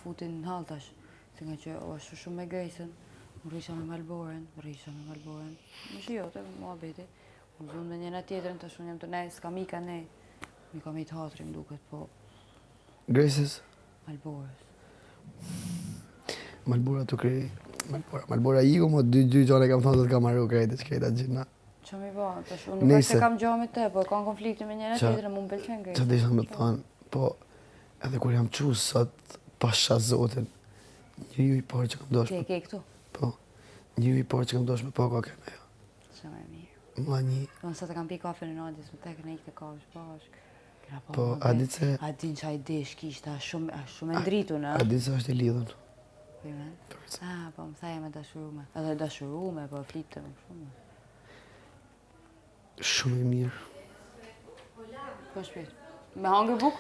futin në hall tash. Se nga që o ashtu shumë me Gresën, unë rrisha me Malboren, rrisha me Malboren. Më shijote, muhabeti. Unë zunë me njëna tjetrën, tash unë jam të nej, s'kam ika ne. Mi kam i të hatri, më duket, po Gresës? Malborës. Malbora të krej. Malbora, Malbora iku, mo dy dy gjone kam thonë se të kam marru krejt, e shkreta gjithna. Që mi ba, tash unë nuk është se kam gjë me te, po kam konflikte me njëra tjetrën, mu më pëlqen Gresa. Që desha me të thonë, po edhe kur jam çu sot, pasha zotin, njeriu i parë që kam dashur. Ti e ke këtu? Po. Njeriu i parë që kam dashur me pa ka qenë ajo. Shumë e mirë. Ma një. Unë sot e kam pi kafe në Nadjes, më tek në ikë të kafsh bashkë. Po, a di se... A din që ai desh kishte, a shumë, a shumë e ndritu, në? A di se është e lidhun. Po, me? Ah, po, më thaje me dashurume. Edhe dashurume, po, flitë më shumë. Shumë e mirë. Po, shpejt. Me hangër bukë?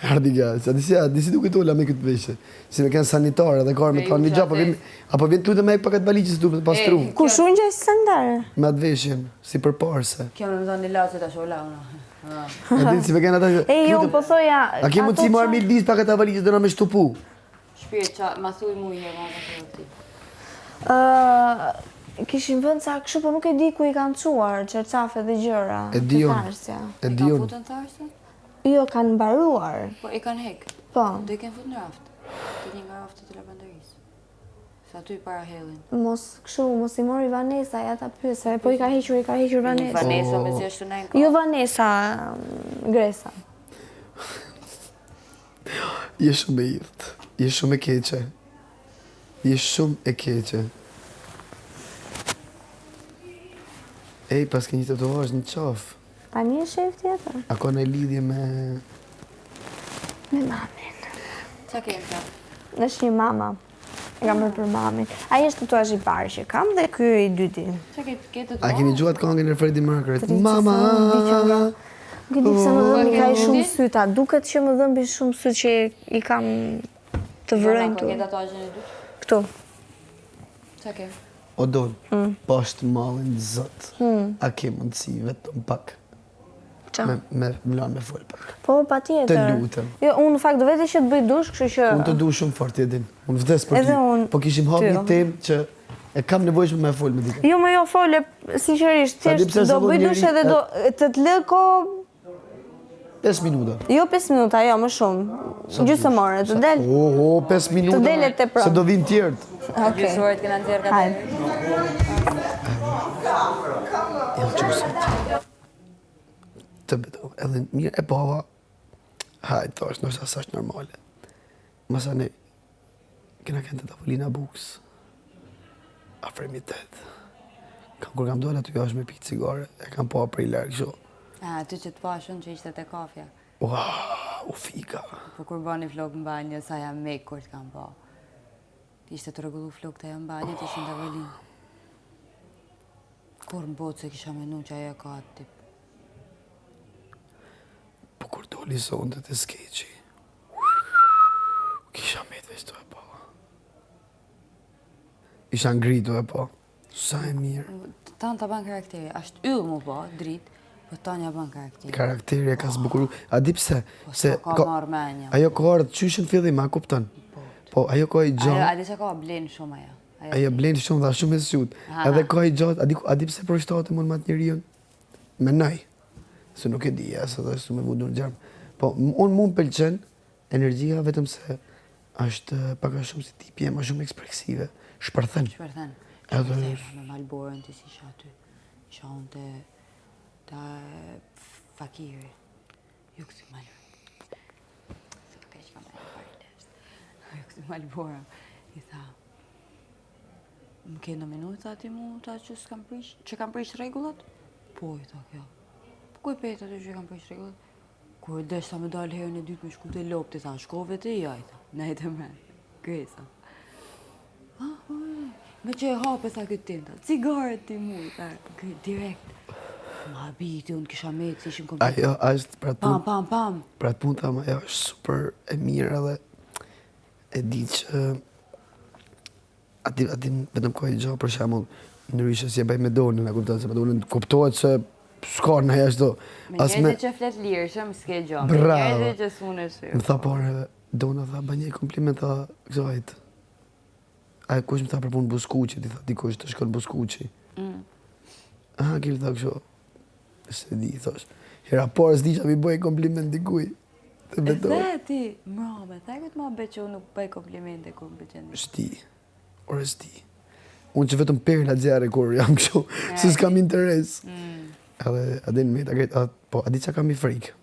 Ardi gja, a di si, a di si duket Ola me këtë veshje? Si me kënë sanitare dhe karë me të një gja, po vjen, apo vjen të lutem me pak atë valixhe se du me të pastru. Ku shumë gjë si sanitare? Me atë veshjen, si përparse. Kjo me më thonë një lacë tash Ola, unë. A di si me kënë ata që... E jo, po thoja... A ke mundësi marrë me lëviz pak atë valixhe do na me shtupu? Shpirt, qa, ma thuj mu i herë, ma të ti. Kishin vënë ca kështu, po nuk e di ku i kanë çuar, çerçafe dhe gjëra. E di unë. E di I kanë unë. futën tharëse? Jo, kanë mbaruar. Po, i kanë hek. Po. Do i kanë fut në raft. Te një nga raftet e lavanderisë. Se aty i para hedhin. Mos kështu, mos i mori Vanessa, ja ta pyes, po i ka hequr, i ka hequr Vanessa. Vanessa me si është në në Jo Vanessa, Gresa. Je shumë e idhët. Je shumë e keqe. Je shumë e keqe. Ej, pas ke një tatuazh në qafë. Tani e shef tjetër. A ka në lidhje me... Me mamin. Qa ke në qafë? Është një mama. E kam bërë për mamin. Ai është tatuazhi i parë që kam dhe ky i dyti. Qa ke, ke tatuazh? A keni gjuat këngën e Freddie Mercury? Mama! Nuk e di pse më dhëmbi ka i shumë oh. syta. Duket që më dhëmbi shumë sytë që i kam të vërejnë tu. Ke tatuazhin e dytë? Këtu. Qa ke? O Don, mm. pashtë mallin zot. Mm. A ke mundësi vetëm pak? Qa? Me, me, më lanë me fol pak. Po, pa tjetër. Të lutem. Jo, unë në fakt do vete që të bëj dush, kështu që... Unë të du shumë fort, e din. Unë vdes për ty. Edhe unë. Po kishim hap një temë që e kam nevojshme me fol me dikë. Jo, më jo fole, sinqerisht, thjesht do bëj dush edhe do të të lë kohë 5 minuta. Jo 5 minuta, jo, më shumë. Gjysmë ore, të del. O, o, 5 minuta. Të del e tepron. Se do vinë tjerët. Okej. Gjysmë ore të kena nxjerrë ka Jam qusët. Të beto, edhe mirë e pava. Hajt, thash, ndoshta s'është normale. Masanej, kena kënë te tavolina bukës. Afrimitet. Kam kur kam dalë aty jashtë me pi cigare, e kam pa prej larg kështu. A, aty që të pashën që ishte te kafja. Ua, u fika. Po kur bani flok në banjë, sa jam me kur të kam pa. Ishte të rregullu flok të jam banjë, të ishin tavolinë. Kur në botë se kisha menu që ajo ka atë tip. Po kur doli sonte te skeqi, kisha met veç të e pa. Isha ngritu e pa. Sa e mirë. Tanë ta ban karakteri, është yll mu po, dritë, po tanë ja ban karakteri. Karakteri e ka zbukuru. A di pse? Po Se s'ka ka marrë menja. Ajo ka ardhë qysh në fillim, a kupton? Po, ajo ka i Ajo, gjatë, a di që ka, blen shumë ajo. Ajo, ajo blen shumë dhe shumë e zgjut. Edhe ka i gjatë, a di, a di pse përshtatem unë me atë njeriun? Menoj, se nuk e di, ja, se dhe me vu në gjermë. Po, m- unë mu më pëlqen energjia vetëm se është pak a shumë si tipi e më shumë ekspresive, shpërthen. Shpërthen. Edhe Shpërtheva me Malborën të si isha aty. Isha unë te, te fakiri. Jo këty Malbora. Se ka keq kam e pari lesht. Jo këty Malbora. I tha, më ke nominu, tha ti mu, tha që s'kam prish, që kam prish rregullat? Po, i tha kjo. Po ku e peta ty që kam prish rregullat? Kur e desh sa me dalë herën e dytë me shku te lopti, tha, shkove ti, ja, i tha, nejtë e me, Gresa. Ah, po, me që e hape, tha këtë tim, tha, cigare ti mu, tha, direkt. Ma habiti, unë kisha me, si ishim komplet. Ajo është për atë Pam, punë, pam, pam. për atë punë tham, ajo është super e mirë edhe e di që aty aty vetëm ka një gjë për shembull, ndryshe si e bëj me Donën, a kupton se me Donën kuptohet se s'ka në ashtu. Me As me njerëzit që flet lirshëm, s'ke gjë. Me Bravo. njerëzit që s'unë e më tha parë. Dona tha, bëj një kompliment, tha, kësajt. A e kush më tha për punë Buskuqi, ti tha dikush të shkon Buskuqi. Mm. Aha, kil tha kështu. Se di, thosh. Hera parë s'di që mi bëj kompliment dikuj. Të betohem. E the ti, mrame, the këtë ma be që unë nuk bëj komplimente kur më pëlqen. S'di, ore s'di. Unë që vetëm perla xjerrë kur jam kështu, se s'kam interes. Mm. Edhe, a din, me ta krejt, po, a di që kam i frikë.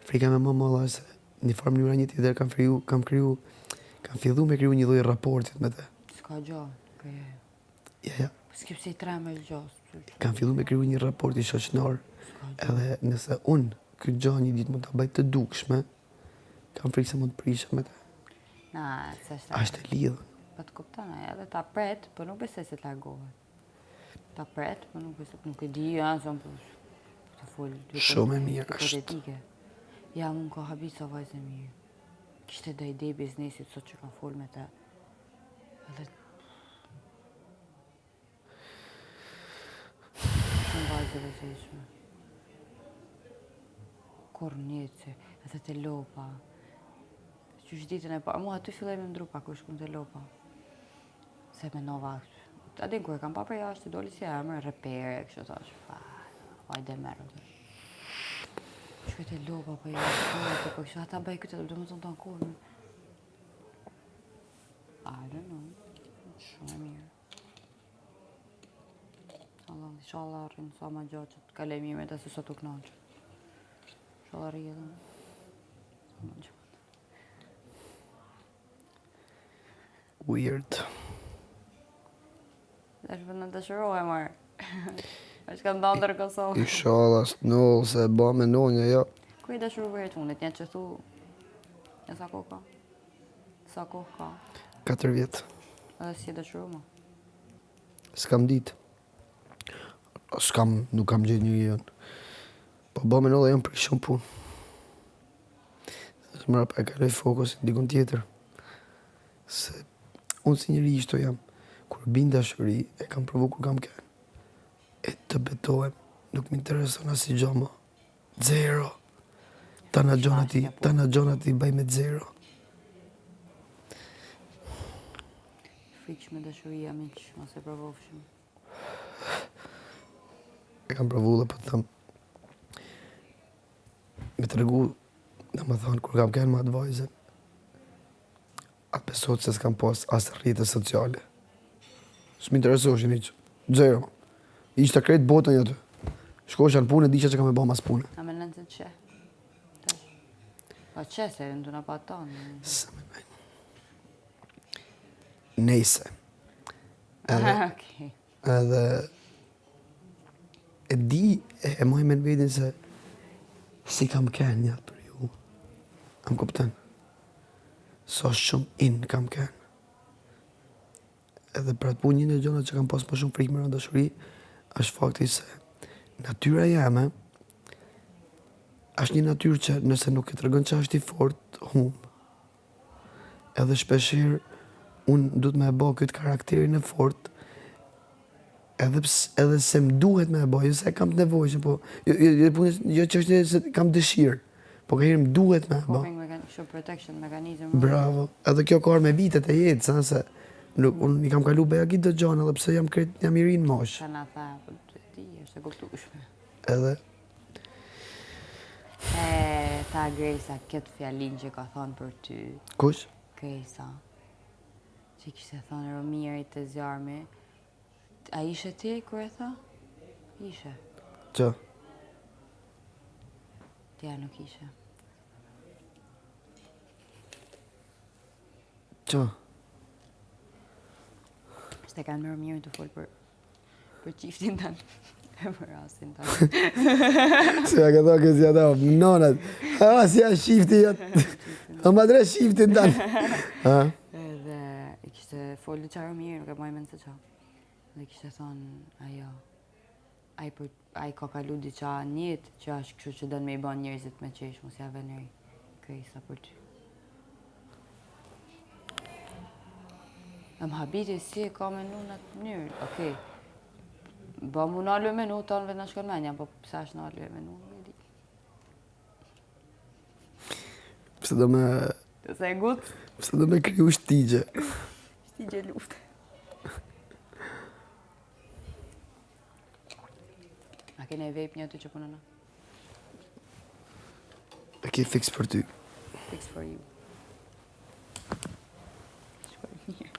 Frika me më madhe është se një farë mënyra një tjetër kam kriju, kam kriju, kam fillu me kriju një lloj raportit me të. S'ka gjo, ka je. Ja, ja. Po s'ke pse i tremesh gjo. Kam fillu me kriju një raporti shoqnor, edhe nëse unë këtë gjo një ditë mund ta bëj të dukshme, kam frikë se mund të prishem me të. Na, s'është. Ashtë e lidhun. Po të kupton ai, edhe ta pret, po nuk besoj se të largohet. Ta pret, po nuk besoj, nuk e di, ja, se po të fol. Shumë e mirë është. Ja, mund ka habit sa vajzë e mirë. Kishte dhe ide biznesit sot që kam fol me të. Edhe Shumë vajzë e lezetshme. Kur njëtë, edhe te lopa. Qysh ditën e parë, mua aty filloi me ndru pak, kur shkum te lopa. Se menova, a din kur e kam pa për jashtë, doli si emër, repere, kështu thash, fa, hajde merr. Shkoj te lopa, po jo, po, po, kështu ata bëj këtë, do më thonë të në I don't know, shumë e mirë. Allah, inshallah, rrinë sa ma gjatë që të kalej mirë me të se sa të knaqë. Inshallah, rrinë edhe sa ma gjatë. Weird. Dhe është në dëshirohe, marë. është ka ndandër Kosovë. Inshallah, s'no, se ba me nonja, jo. Ku i dashuru për herë fundit, një që thu, e sa kohë ka? Sa kohë ka? 4 vjetë. Edhe si e dashuru ma? S'kam ditë. S'kam, nuk kam gjetë një jonë. Po ba me nonja, jam për shumë punë. Se mrapa e kaloj fokusin dikun tjetër. Se unë si njeri ishto jam, kur bi n'dashuri, e kam provu kur kam kenë. E të betohem, nuk më intereson asnjë gjo më. Zero. Tana gjonat i, tana gjonat i bëj me zero. Frikshme dashuria, miq, mos e provofshim. E kam provu dhe po të them. Me tregu, domethonë, kur kam kenë me atë vajzën, atë besot se s'kam pas as rrjete sociale. S'më interesoshin hiç. Zero. Ishte krejt botën aty. Shkosha në punë e disha që kam e ba mas pune. A me nënë se që? Pa që se në të në pa tonë. Së me nënë. Nejse. Edhe, okay. edhe e di, e, e maj men vedin se si kam kenë një atë për ju. A më kupton? Sa shumë in kam kenë. Edhe për atë punë një ndër gjonat që kam pas më shumë frikë me ra n'dashuri, është fakti se natyra jeme është një natyrë që nëse nuk e tregon që është i fort, humb. Edhe shpeshherë unë duhet me e bo këtë karakterin e fort, edhe ps, edhe se më duhet me e bo, jo se e kam të nevojshme, po jo jo jo punë jo që është se kam dëshirë, po ka herë më duhet me e bo. Coping mechanism, protection mechanism. Bravo. Edhe kjo ka ardhur me vitet e jetës, ëh, se nuk unë i kam kalu bajagi do gjona edhe pse jam krejt jam i ri në moshë. Sa na tha, po ti është e kuptueshme. Edhe E, tha Gresa këtë fjalin që ka thonë për ty. Kush? Gresa. Që kishte thonë Romirit te zjarmi. A ishe ti kur e tha? Ishe. Që? Ti a nuk ishe. Që? Ishte kanë me Romirin të folë për për çiftin tanë. E për rastin tanë. Si ja ka thonë kësi ata, nonat. Ha, si ja çifti jot. Ha, ma dre çiftin tanë. Ha? Edhe i kishte folë diçka Romiri, nuk e maj mend se qa. Dhe kishte thonë ajo, ai për ai ka kalu diçka në jetë që është kështu që don me i bën njerëzit me qesh, mos ja vën re. Gresa për ty. E më habiti si e ka menu në atë mënyrë. Okej. Ba mu nalu e menu, tanë vetë në shkon menja, po pse është nalu e menu, nuk e di. Pse do me... Të se e gut? Pse do me kriju shtigje? Shtigje lufte. A kene vape një aty që punon? E ke fix për ty. Fix for you. Shkoj mirë.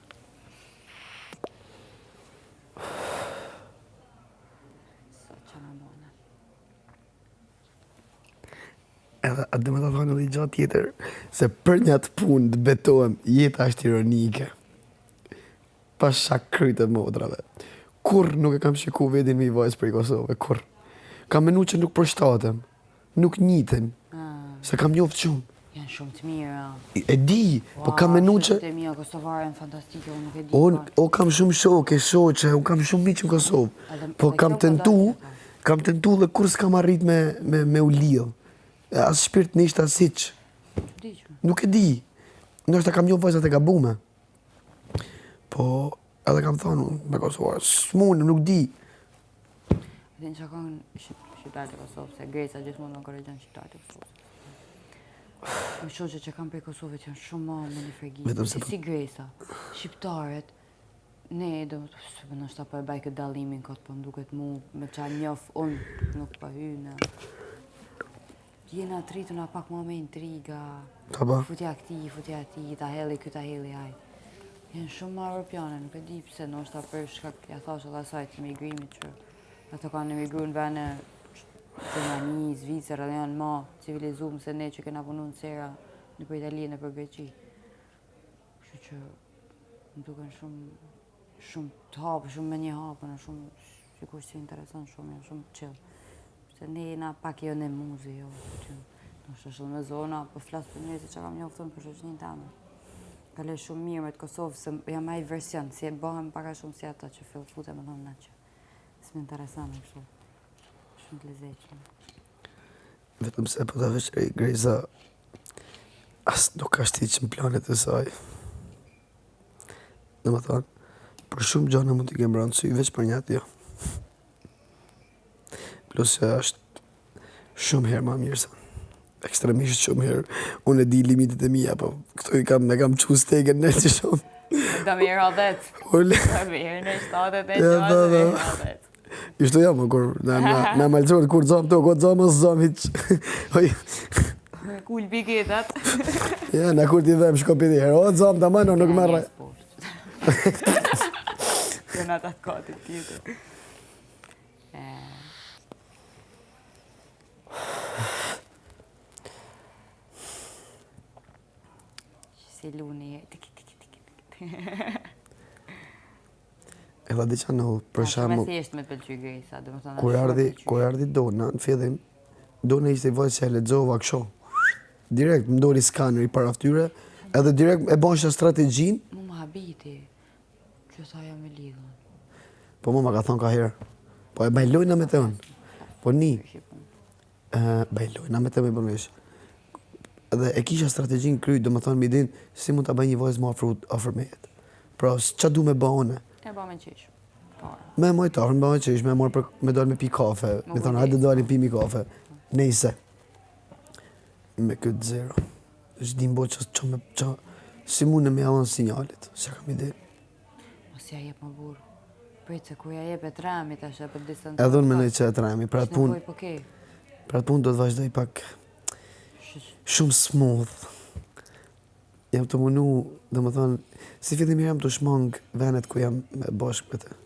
Sa që në bone. Edhe a do me të thonë edhe një gja tjetër, se për një atë punë të betohem, jeta është ironike. Pasha kryt e motrave. Kurrë nuk e kam shiku vedin me i vajzë prej Kosove, kurrë. Kam menu që nuk përshtatem, nuk njitem, ah. se kam njoft shumë. Janë shumë të mira. E di, po kam menu që... Shokët e mia kosovare janë fantastike, unë nuk e di. Unë o kam shumë shokë, shoqe, unë kam shumë miq në Kosovë. Po kam tentu, kam tentu dhe kurrë s'kam arrit me, me, me u lidh. As shpirtnisht, as hiç. Nuk e di. Ndoshta kam njoft vajzat e gabume. Po, edhe kam thonë, me Kosovë, s'mundem, nuk di. Dhe në që kanë shqiptarët e Kosovës, se Gresa gjithmonë më korrigjon shqiptarët e Kosovës. Më shoqe që kam prej Kosovës janë shumë ma me një fregi. Vetëm se... Si Gresa, shqiptarët, ne do të së po ndoshta po e baj këtë dallimin kot, po më duket mu me qa njof unë, nuk po hy në... Jena të rrituna pak ma me intriga. Ta ba? Futja këtij, futja atij, ta hedhi ky, ta hedhi ai. Janë shumë ma europiane, nuk e di pse, ndoshta për shkak, ja thash edhe asaj të emigrimit që ato kanë emigru në vene Gjermani, Zvicër, edhe janë ma civilizum se ne që kena punu në sera nëpër Itali, nëpër Greqi. Kështu që më duken shumë shumë të hapë, shumë me një hapën, shumë sikur s'i intereson shumë, janë shumë chill. Se ne jena pak jo në muzi, jo, që nështë është me zona, po flas për njerëzit që kam njoftun për shoqërinë teme. Kaloj shumë mirë me të Kosovë, se jam ai version, si e bëhem pak a shumë si ata që fill futem me thonë na që s'më intereson kështu. Shumë të lezetshme. Vetëm se po ta vesh e Gresa as nuk është hiç në planet e saj. Domethënë, për shumë gjana mund t'i kem ra në sy, veç për një atë jo. Plus se është shumë herë ma mirë se ekstremisht shumë herë. Unë e di limitet e mia, po këto i kam, e kam çu stegën në që shumë. Do mirë odet. Ule. Do mirë në shtatet e Ja, po, po. Ishtu jam, kur na na na malzor kur zam to, kur zam mos zam hiç. Oj. Me kul piketat. Ja, na kur ti them shko pi herë, o zam tamam, nuk merr. Jo në atë katit tjetër. Si luni, tiki, tiki, tiki, tiki. Edhe di që në për shembull... Shumë e thjeshtë me të pëlqy Gresa, domethënë... Kur ardhi, kur ardhi Dona, në fillim, Dona ishte vajzë që e lexova kështu. Direkt më doli skaneri para fytyre, edhe direkt e bësha strategjinë. Mu më habiti. Që tha jam e lidhun. Po mu ma ka thonë ka herë. Po e bëj lojna me të unë. Po një. Bëj lojna me të me bën vesh. Dhe e kisha strategjinë kry, domethënë mi din si mund ta bëj një vajzë më afër afër me jetë. Pra, ç'a du me bë unë? E bë me qesh. Po. Me majt afër, me bë me qesh, me marr për me dal me pi kafe, me thonë hajde dalim pimi kafe. Nejse. Me këtë zero. S'di më bo që, që me, që, si mund me ia dhënë sinjalit, s'e kam ide. Mos ja jep më burrë. Prit se kur ja jep e tremi tash e për distancë. Edhe unë mendoj që e tremi, për atë punë. Po ke. Për atë punë do të vazhdoj pak shumë smooth. Jam tu munu, domethënë, si fillim jam tu shmang venet ku jam me bashkë me të.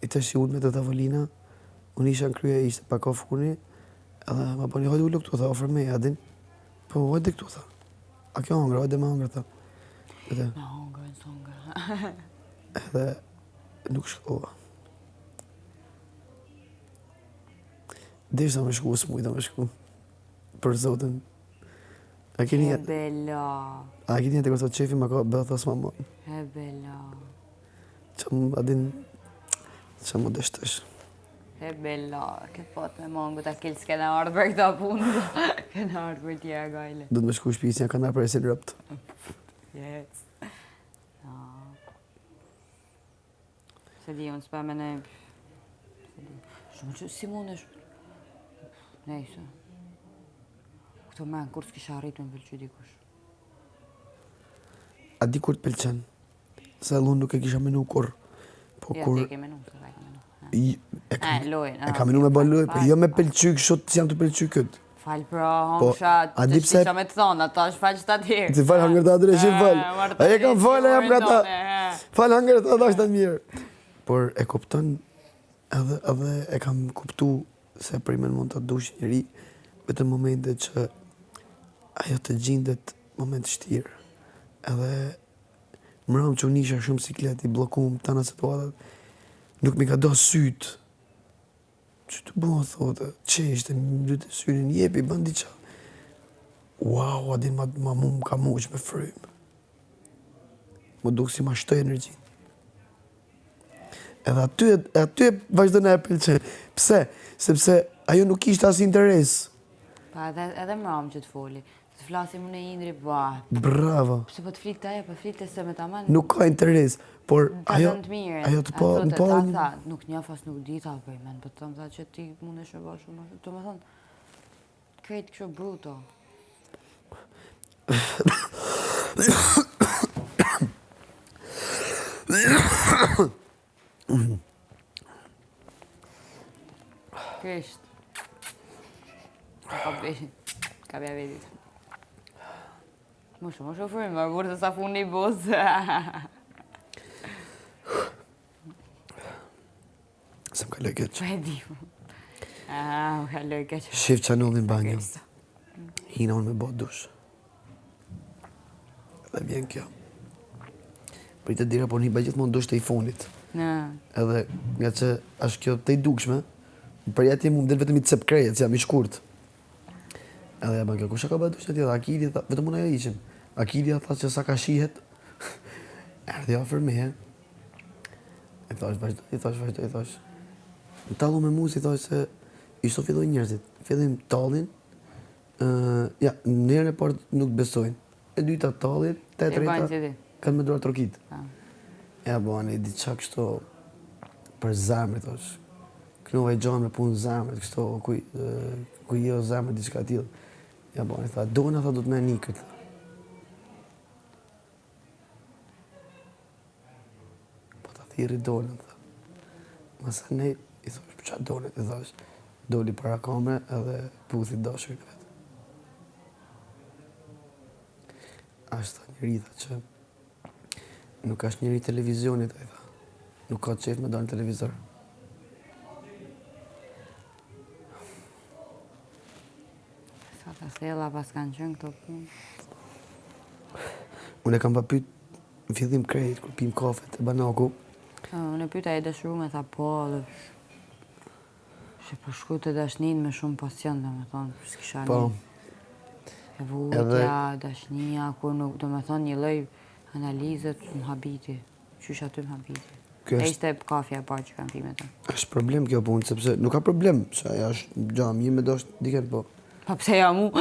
I tash i ulë me të tavolina, unë isha në krye, ishte pak off uni, Edhe ma bëni, hajde ulu këtu, tha, afër meje, a din? Po, hajde këtu, tha. A kjo hangër, hajde me hangër, tha. Edhe, me hangër, në hangër. edhe, nuk shkova. Desha me shku, s'mujta me shku. Për zotin. A keni... E bela. A keni të kërësot qefi, ma ka bëha, tha, s'ma më. E bela. Që më, a din, që më dështësh. E bela, këtë pot me mangu, ta kelë s'kena ardhë për këta punë, kena ardhë për tjera gajle. Do të më shku shpisë, një kanë presin robt. Yes. No. S'e di, unë s'pa me ne... Shumë që si mund është... Nejse. Këto me kurrë s'kisha arrit me pëlqy dikush. A di kur të pëlqen? Se edhe unë nuk e kisha menu kurrë. Po ja, kur... ti e ke menu, se e ka menu. E kam, lojën, e kam menu me bë lojë, po jo me pëlqy kështu si jam tu pëlqy këtë. Fal pra, po, homsha, a di pse të me të thonë, ato është fal shtatë herë. Ti fal hangër të adresh, fal. A e kam fal, jam gata. Fal hangër të adresh të mirë. Por e kupton edhe edhe e kam kuptu se primen mund ta dush njeri vetëm momente që ajo të gjindet moment të shtirë. Edhe mram që unë isha shumë siklet i bllokum tana situatat, nuk mi ka do sytë. Që të bo, thotë, qeshte, më mbytë syrin, jepi, bën diçka. Wow, a din ma, ma mu më ka muq me frymë. Më duk si ma shtoj energjinë. Edhe aty, aty e vazhdon e pëlqen. Pse? Sepse ajo nuk ishte as interes. Pa edhe, edhe mram që të foli. Të flasim unë e Indri, ba. Bravo. Pse po të flitë ajo, po flitë se me taman. Nuk ka interes, por ajo ajo të po, më po. Tha, nuk njoh as nuk di tha për men, po të them tha që ti mundesh me bë shumë, do të thonë krejt kështu bruto. Krisht. Ka bëj. Ka bëj vetit. Më shumë, më shumë frymë, më burë se sa fundi i buzë. Se më kaloj keq. Po e di. Ah, më kaloj keq. Shif ça ndodhi n'banjo. Hina unë me bo dush. Dhe vjen kjo. Pritet dira, por unë i bëj gjithmonë dush te i fundit. Në. Edhe nga që është kjo te i dukshme, për jetë mu më del vetëm i cep krejet, si jam i shkurt. Edhe ja bën kjo, kush e ka bërë dush atje? Dhe Akili tha, vetëm unë ajo ishim. Akili tha që sa ka shihet. Erdhi afër meje. I thash, vazhdo, i thash, vazhdo, i thash. Më tallu me mu, si thash se ishto fillojnë njerëzit. Fillim tallin, uh, ja, në herën e parë nuk besojnë. E dyta tallin, te treta, kanë me duartrokit. Ja, bo, ani, diçka kështu për zemër, thash. Knova i gjanë me punë zemër, kështu, ku, ku jo zemër, diçka tillë. Ja, bo, ani, tha, dona, tha, do të me një këtë. Po ta thirri Donën, tha. Masanej, i thosh, po qa Donën, i thosh, doli para kamere edhe puthi dashurin e vet. Ashtë tha njeri, tha që nuk është njeri televizionit, ai tha. Nuk ka qef me dalë në televizor. Sa të thella pas kanë qenë këto punë. Unë e kam pa pyet në fillim krejt, kur pim kafe te banaku. Unë e pyeta e dashurume, tha po, dhe se po shku të dashnin me shumë pasion, do me thonë, s'kisha po. një. E vujtja, dashnia, kur nuk, do me thonë, një lloj analizet më habiti. Qysh aty më habiti. Kjo E është ishte kafja e parë që kam pi me të. Është problem kjo punë, sepse nuk ka problem, se ajo është gjë mirë me dashtë dikën, po. Pa pse ja mu?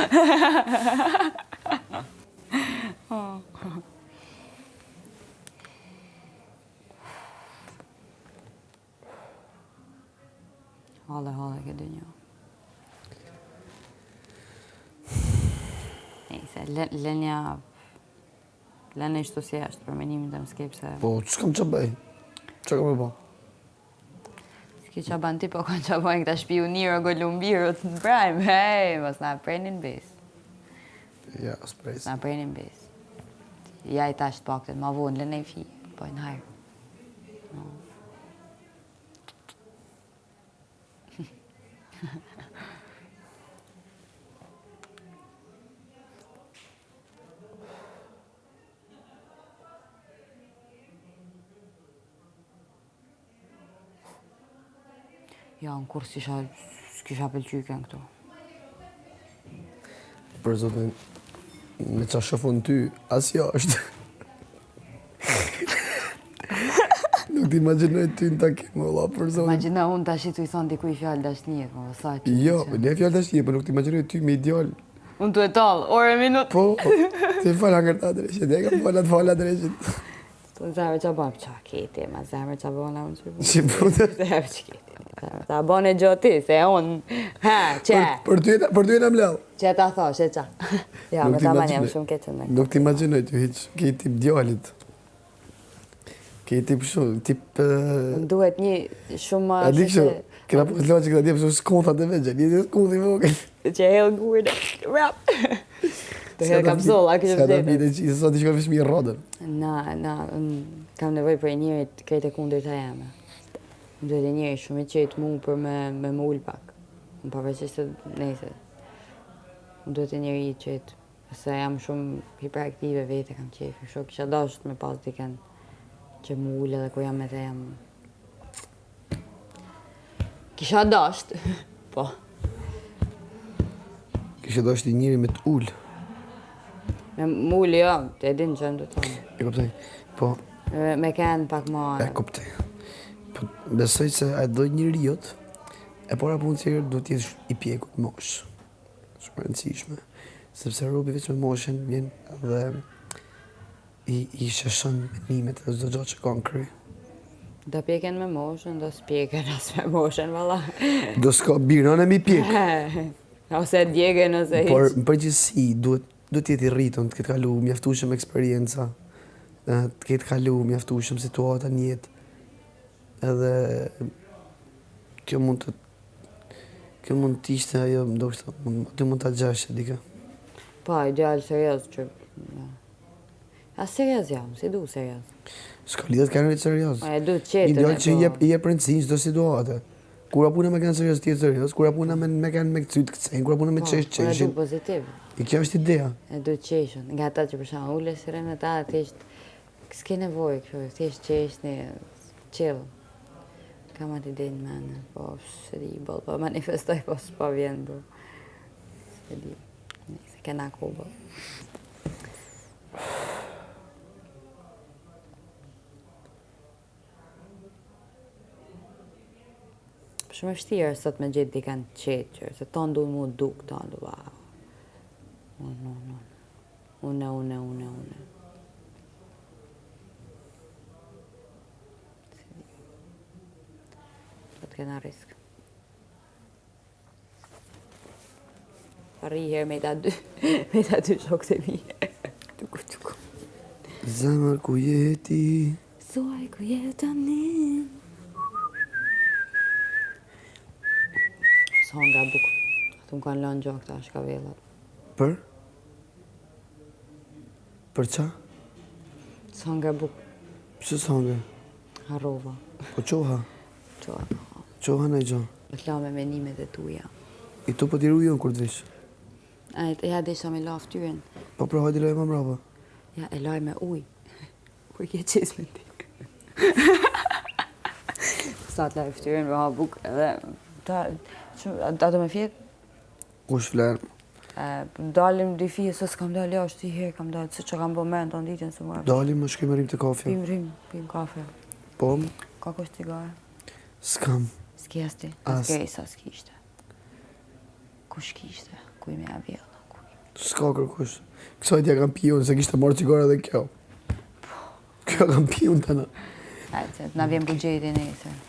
Halle, halle, ke dynja. Nejse, lënja Lëne ashtu si është, për mendimin tem s'ke pse... Po, s'kam ça bëj? Ça kam me bo? S'ke ça ban ti, po kanë ça bajnë këta shpijunirë, golumbirët në prime, hej, mos na prenin besë. Ja, s'pres. Na prenin besë. Ja i tash të paktën, ma vonë, lëne i fi, bojnë hajrë. No. Ja, unë kurrë s'isha, s'kisha pëlqy kënë këto. Për zotin, me ça shof unë ty, as jo është. Nuk t'i imagjinoj ty në takim, valla, për zotin. Imagjino unë tash tu i thonë dikuj fjalë dashnie, po sa që... Jo, ne fjalë dashnie, po nuk t'i imagjinoj ty me ideal. Unë tu e tallë, orë e minut. Po, ti fal hangër ta dreqit, e kam fal atë fal dreqit. Po zemër ça bën, ça keti, ma zemër ça bën, unë që Si po Zemër që keti. Ta bone gjo ti, se unë, ha, që? Për, për ty, për ty e mbledh. Që ta thosh, e qa? Ja, me ta jam shumë keqë në. Nuk t'imagjinoj ty hiq, ke tip djalit. Ke tip shumë, tip... Më duhet një shumë... A di kështu, kena po të që këta djep, shumë skunthat e vegjël, një një skunth i vogël. Që hedh gurin, rap. Të hedh kapsolla, kështë vërtetë. S'ka të vite që sot i shkon veç mi rrodën. Na, na, kam nevojë për një njeri krejt e kundërta jeme. Më duhet një njeri shumë i qetë mu për me, me më ul pak. Më pavarësisht se nejse. Më duhet një njeri i qetë. Se jam shumë hiperaktive vete kam qejf. Kështu kisha dasht me pas dikën që më ul edhe kur jam me te jam Kisha dasht. Po. Kisha dasht një njeri me të ul. Me më ul, jo, e din që më të thonë. E kuptoj. Po. Me, me kenë pak ma... E kuptoj. Po, besoj se ai do njeriut, e para punë tjetër duhet të jesh i pjekur në moshë. Shumë e rëndësishme. Sepse robi veç me moshën vjen dhe i, i sheshon mendimet dhe çdo gjë që ka në kry. Do pjeken me moshën, do s'pjeken as me moshën, valla. Do s'ka birën e mi pjek. Ose djegen, ose hiç. Por në përgjithësi duhet duhet të jetë i rritun, të ketë kalu mjaftueshëm eksperienca, të ketë kalu mjaftueshëm situata në jetë. Edhe kjo mund të kjo mund të ishte ajo, ndoshta mund aty mund ta gjesh dikë. Po, ideal serioz që A serioz jam, si du serioz. S'ka lidhje të qenit serioz. E du të qetë. Një djalë që i jep i jep rëndësi çdo situate. Kur a puna me kanë serioz ti je serioz, kur a puna me me kanë me kcy të kcejnë, kur a puna me po, qesh qeshin. Po, e du pozitiv. E kjo është ideja. E du qeshën. Nga ata që për shembull ulesh rri me ta, thjesht s'ke nevojë kështu, thjesht qeshni, chill. Kam atë ide në mend, po s'e di, boll, po manifestoj, po s'po vjen, bro. S'e di. Nëse kena kohë, boll. Shumë e vështirë sot me gjetë dikën të qetë, që se tonë du mu duk, tonë du, ba. Unë, unë, unë. Une, une, une, une. Do të kena risk. Rri herë me ta dy, me ta dy shokët e mi. Tuku, tuku. Zemër ku je ti? Thuaj ku je tani? S'hongra bukë. Ato më kanë lënë gjak tash kavellat. Për? Për qa? S'hongra bukë. Pse s'hongre? Harrova. Po çoha? Çoha. Çoha në gjo. Po të la me menimet e tuja. I tu po t'i rujon kur të vish. A, ja desha me la ftyrën. Po pra hajde laj më mbrapa. Ja, e laj me ujë. Kur ke qesme ti. Sa të laj ftyrën me ha bukë edhe... Ta, që, a do me fjetë? Kush flen? Dalim dy fije, se s'kam dalë jashtë ti herë, kam dalë, se që kam bo men të ditën, se mora. Dalim, më shkojmë rrim te kafja. Pim rrim, pim kafe. Po? Ka kush cigare? S'kam. S'ki as ti? As. S'ke, sa s'kishte. Kush kishte? Kuj me ja vjellë? S'ka kërkush. Kësaj t'ja kam pi unë, se kishte marrë cigare dhe kjo. Po. Kjo kam pi unë të në. Ajde, na vjen buxheti nesër.